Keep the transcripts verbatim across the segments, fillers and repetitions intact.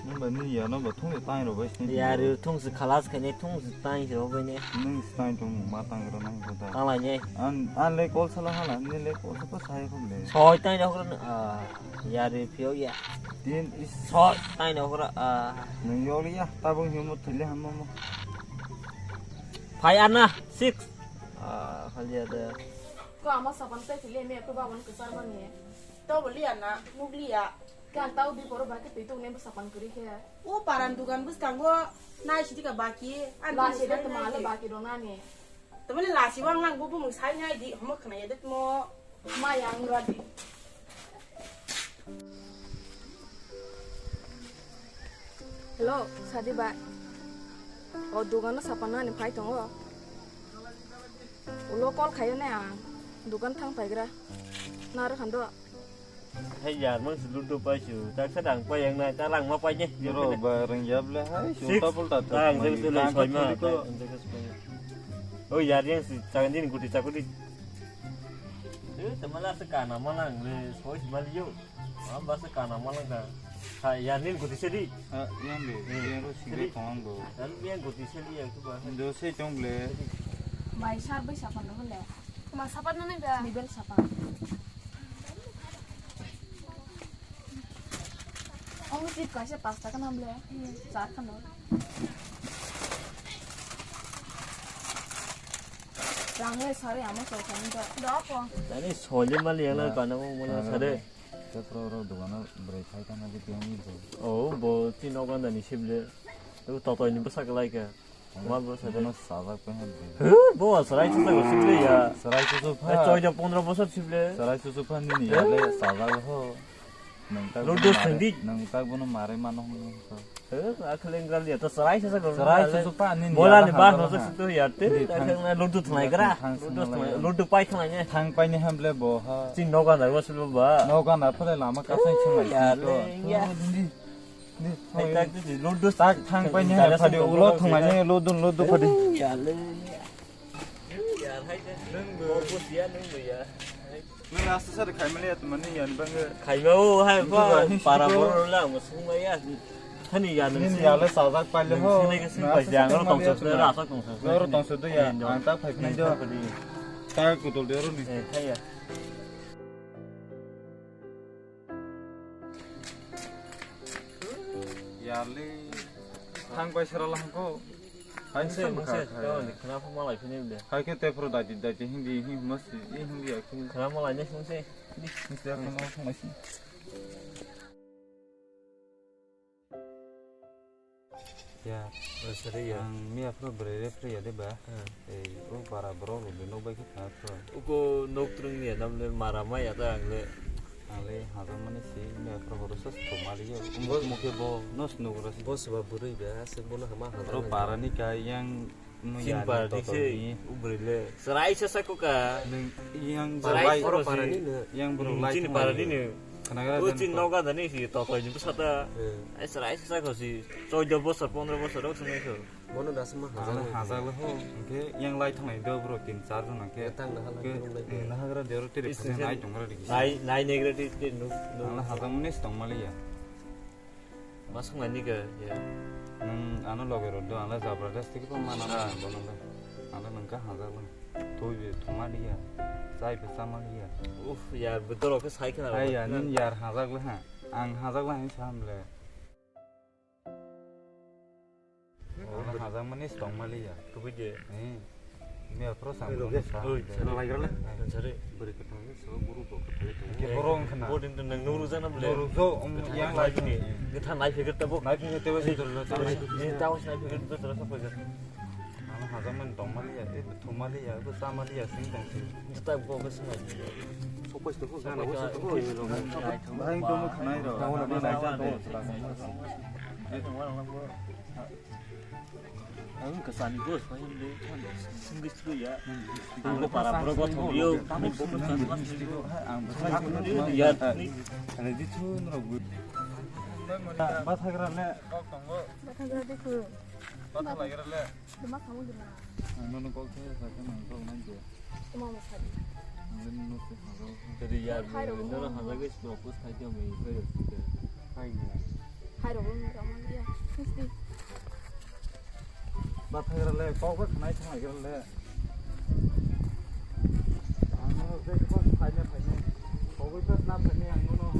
Nungba ni ya nungba thung le tang ro bai sini. Ya ri thung se khalas khaine thung se tang se bai ne. Nung se tang thung ma tang ro nang ko da. Tang lai ne. An an le kol sala hala ni le kol sa pa sai khum le. Soi tang ro ko. Ah, ya ri phio ya. Din is. Soi tang ro ko. Ah. Nung yo ya tabung hiu mo thile ham mo. Phai ana six. Ah, khali ya da. Ko ama sapan tai thile me ko babon ko sar mani. To boliya na, mukliya. Khe ang tau di borok bai khe twi tongnai bwsa pan kwrwi khe. O paran dugan bwskango nai sidi ka baki, ani lasi bwskango da tuma nai le di. Baki rok nani. Tamani lasi wang lang bo bumung sai nai di, homo khna ya de mo. Ma yang ra di. Hello, Sadi bai. O dugano sapan nani phai tongo. Ulo call khayo ne ang. Dugan thang paigra. Naro khando. Hai yar, mang si ludo pai su. Tak sa dang pai yang nai, ta lang ma pai ne. Ro ba rang yab le hai, su six. Ta pul ta ta. Tang mang se tu le tang soi ma, ka ko. Tang se ka soi ma. Oh yar, yang si chang din guti chakudi. Eh, tamala se kana malang le, soi si mali yo. Am ba se kana malang ka. Ha, yar nin guti se di. Ha, yang be, eh, yang ro sing sedi. Tong ang do. Kan yang guti se di yang tu ba. Do se tong ble. Bai sar bai sapan ro le. Ma sapan na nang da. Ni bel sapan. Omo chip kaisa pash taka nam le. Char khano. Rang le sari amo so khani da. Da po. Tani sole mali yang na kana mo mona sare. Te pro ro dogano bwrwi khai kana de piang ni bo. Oh, bo tin oganda ni sible. Tu totoi ni bwsa kalai ka. Ma bo sa de. Bono sajak pe hen. Huh, bo sarai chusa go sible ya. Sarai chusu pha. Eh, choi da pondro bosor sible. Sarai chusu pha nini ya le sajak ho. Nang tak Lord bono dos mare, thangdi. Nang tak bono mare mano hong nang so. Huh, akhling gal ya to sarai chusa go. Sarai chusu pha nini. Bola ya ni ba ha, no ha. Chusu ya te. Nini thang. Akhling na Lord dos thangai gra. Thang Lord dos thang thangla ya. Lord dos pai thang ne. Thang pai ni hamble bo ha. Chin noga na go sible ba. Noga na phale lama kasai chungai. Ya le ya. Nini. Hai tak tu si, Lord dos. Tak thang pai ni hai phadi ulo thang ni Lord dos, Lord dos phadi. Ya le. Ya hai de. Nung bo. Bos ya nung bo ya. Nung asta sar khai mali ya teman ni ya bang. Khai ma o hai pa para bor la mo sung ma ya. Thani ya nung. Ni ya le sajak pai le ho. Sini ke sini pa jang ro tong sa, ro tong sa. Ro tong sa do ya. Ang ta phai phai do. Ta ku dol de ro ni. Eh, khai ya. Yarli. Thang bai sara lang ko. Hai se mungse, kau ni khna phu malai phini de. Hai ke te pro dati dati hindi hi mas hi hindi ya khini. Khna malai ne mungse. Ni se khna phu mas. Ya, oh, sorry ya. Ang miya phro bwrwi referee ya de ba. Hmm. Ei, o para borok rok de nok bai khe thang phro. Uko nok trung ni nam le mara ma ya ta ang le. Ang le hajak mani si miya phro horo sa thoma li yo. Bo mukhe bo nos nuk ro. Bo se ba bwrwi ba se bo no hama hajak. Ro para ni ka yang Chin para ni se, u bwrwi le. Chwrai sa sa kuka. Yang chwrai oro para ni no. Yang bwrwi lai chini para ni no. Khwnagra o chin noga da ni si totoi ni bwsa ta. Ai chwrai sa sa ko si choudo bosor pondro bosor rok swngnai kho. Bono da sma hajak le ho. Hingke yang lai thangnai do bro tin char jon hingke. Tang da hala. Nahagra dero tiri phese nai tongra dikhi. Nai nai negra ti ti nuk. Ang hajak mani tong mali ya. Masuk nani ke ya. Nung ano loge ro do, ano jabra das tiki pun mana mana bono le. Ano nung ka hazak le. Tui be thuma dia. Chai be sama dia. Uf, yar betul oke sai kena. Hai ya, nin yar hazak le ha. Ang hazak le ha sam le. Ano hazak mani stong mali ya. Kubui de. Eh. Miya pro sam. Oi, sana lagi le. Sare. Beri ketang so guru to ketang. Ke borong kena. Bodin to nang nuru jana bole. Nuru jo, um, yang lagi ni. Kita naik fikir tabo. Naik fikir tabo sih dulu. Ni tahu naik fikir tu terus apa aja. Ano hazak mani tong mali ya, eh, thum mali ya, eh, sa mali ya, sing tong sing. Kita bo ke sing. Fokus to ko gana bo to ko. Bahing to mo khanai ro. Tahu na ba naik to. Ang kasani bos, pahin de, English tu ya. Ang para bro ko thong yo. Ya, ni. Ba thagra le. Ba thagra de ko. Ba thagra le. Duma kamu duma. Ang nono kok the sa kan ang kok nang je. Tuma mo sadi. Ang nono se hago. Jadi ya, nono hago ke smoke ko sai ke mai ko yo. Hai ya. Hai rok wng rok man ya. Misti. Ba thai rale, kok ba khnai thang lai rale. Ang no je ko phai ne phai ne. Kok ba na phai ne ang no.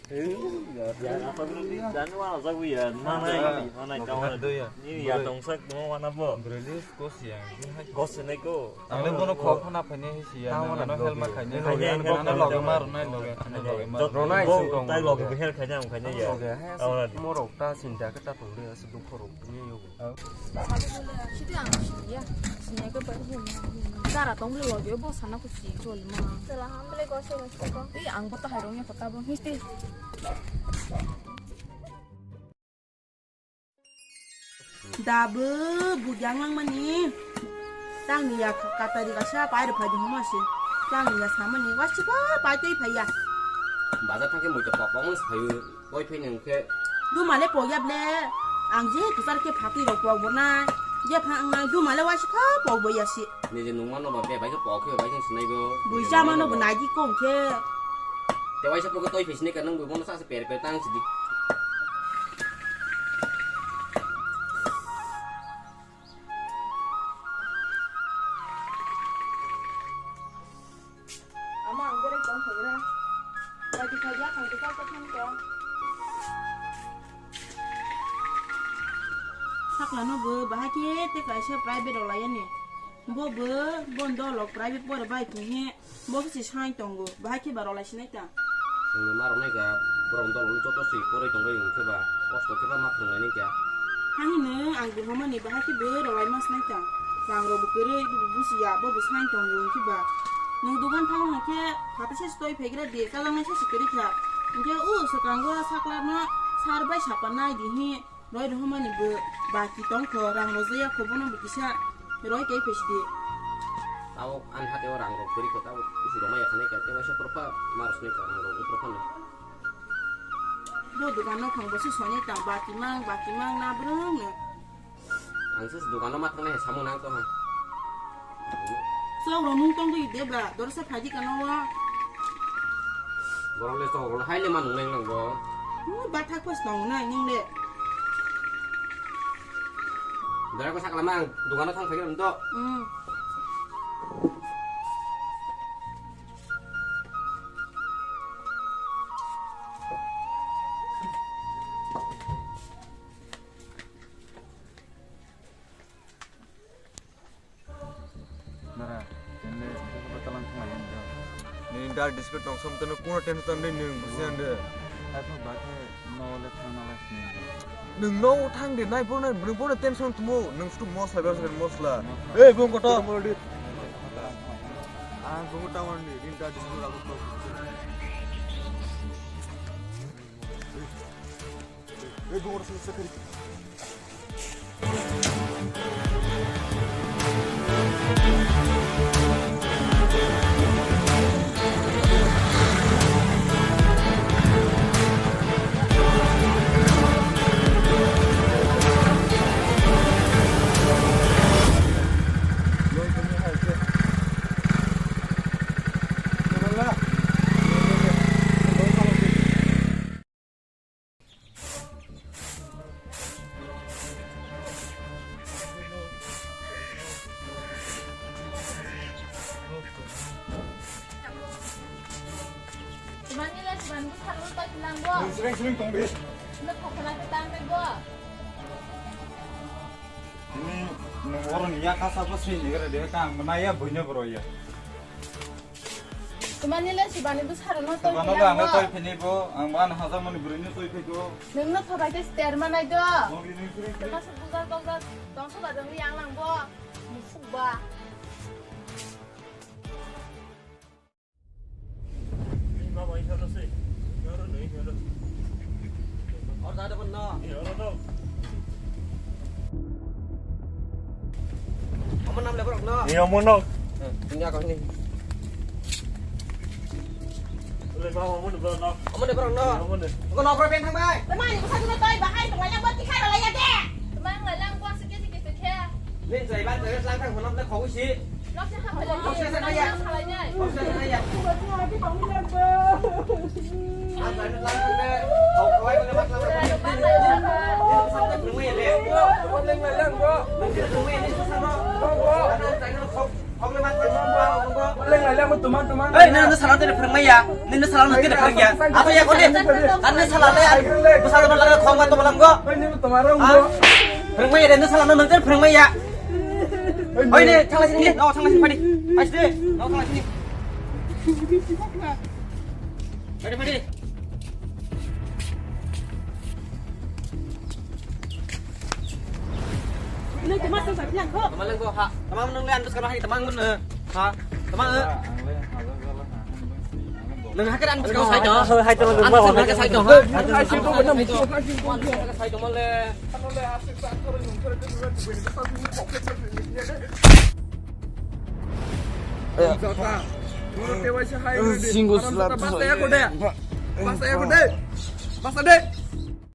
Eh, ya, ya, apa dulu di? Dan wala sa kuya, mana ini? Mana kawan? Ni ya tongsak mo mana bo? Breli kos ya. Kos ne ko. Ang le bono kok khna phai ne si ya. Ano helma khai ne. Khai ne, ano loge mar nai loge. Ano loge mar. Rona isung tong. Tai loge behel khai ne khai ne ya. Loge hai. Morok ta sinda ke ta tong de asuk dukho rok ni yo. Sidi ang siya. Siya ke ba. Dara tong le loge bo sana ko si chol ma. Sala ham le go se ko. Ei ang bo ta hai rong ya kota bo. Misti. Da bo bujang lang mani. Tang ni ya katari kasa pai ro phai di homa se. Tang ni ya samani wasi ba pai tei phai ya. Bazar thangke muitu pok pok mung sayu. Boi phai nang khe. Duma le pok ya ble. Ang je kisar khe phatwi rok pok bo nai. Je pha ang nai duma le wasi kha pok bo ya si. Nije nungmano ba be bai khe pok khe bai khe sinai go. Bui chamano bo naidi kom khe. Te waisa pok toi phi sinai ka nang bo bono sa se per per tang sidi. Ama ang berai tong khagra. Bai kisa ya khang kisa ka thang ka. Sakla no bo bahai khe te kaisa private rok lai ani. Bo bo bondo lok private pore bai thung he. Bo khe se sai tongo. Bahai khe ba rok lai sinai ta. Chwngno ma rok nai kha, borok dol no joto se poroi tong bai wng khe ba, kosto khe ba ma phwrwng lai nai kha. Haino ang bo hamani bahai khe bo rok lai ma sinai ta. Rang rok bo kwrwi, bo bo busi ya, bo bo sai tongo wng khe ba. Nwng dogan thango hwn khe phatai se toi phaigra de, kalang nai se kwrwi kha. Hwnkhe o swkango sakla no sar bai sapa nai di hi. Roi rohormani bo baki tongkho, rang rojak ya kho, bono bo kisa roi kai phaisidi. Tabok ani hati o rang rok kwrwi kho, tabok bisi rwmai ya khanai kha, tei waisa proper ma rwsnai kha, rang rok wng proper no. Bo dogan no thang bo se sonai tang, baki mang, baki mang na bwrwng no. Ang se dogan no ma thangnai hai samung nang tong ha. Sok rok nung tong dui de ba, dorsa phaidi kana wa. Borok le sok rok hai le ma nung nang nang bo. Nung ba thak pas tong nai nung le. Dara ko sakla ma ang dogan no thang phai rom to. Hmm. Nara, tende, buku batalang khalai yang dah. Ni dar dispute tong som tene kuna tension de ni busian de. Apa bate no le thang na las ni. Nung no thang de nai bo nai nung bo tension tumo nung stu mosla ber mosla. Mosla. Eh, bung koto. Ah, bung koto wan ni, din dar dispute aku kau. Mani le siban bu sarul ta kilang bo. Sering sering tong di. Nda khokla ta tang bo. Ini nung orang ya kasa apa sih ni kira dia kang menaya banyak bro ya. Tumani le sibani bwsarokno toi Sibano philang bo ang bo. Toi phini bo, ang bo ano hajak mani bwrwino toi phai do. Nwngno thobai khe ster manai do. Mogli nung suri suri. Tama se bugar bugar tongsa ba dong yang lang bo. Musuk ba. Ni ma bai phano se. Yoro nei phano. Or da da ban na. Ni oro no. Omo nam le borok no. Ni omo no. Eh, ini aku ni. Le ba omo no borok no. Omo ne borok no. Ni omo ne. Ko no ko ben thang bai. Tama ni ko sa ko toi ba hai to lai la ba ti khai la ya de. Tama lai lang ko se ke se ke se ke. Nin jai ban jai lang thang ko no le khogwi si. Nok se kha lai. Nok se kha lai. Nok se kha lai. Nok se kha lai. Oi, nini sala tini phwrwngmaya. Nini sala no tini phwrwngya. Ato ya kodi. Ani sala le. Bwsala bwsala khong ma to balam go. Ha? Phwrwngmaya de nini sala no tini phwrwngmaya. Oi ne, thangla sini. No, thangla sini padi. Padi sini. No, thangla sini. Padi, padi. Nung tuma sung sa piang ko. Tama leng ko ha. Tama nung le antus karo hai tama ngun ha. Tama. Nung hakar antus karo sai to. Hai to. Antus karo sai to ha. Hai to. Antus karo sai to male. Single slap. Basta ya kode. Basta ya kode. Basta de.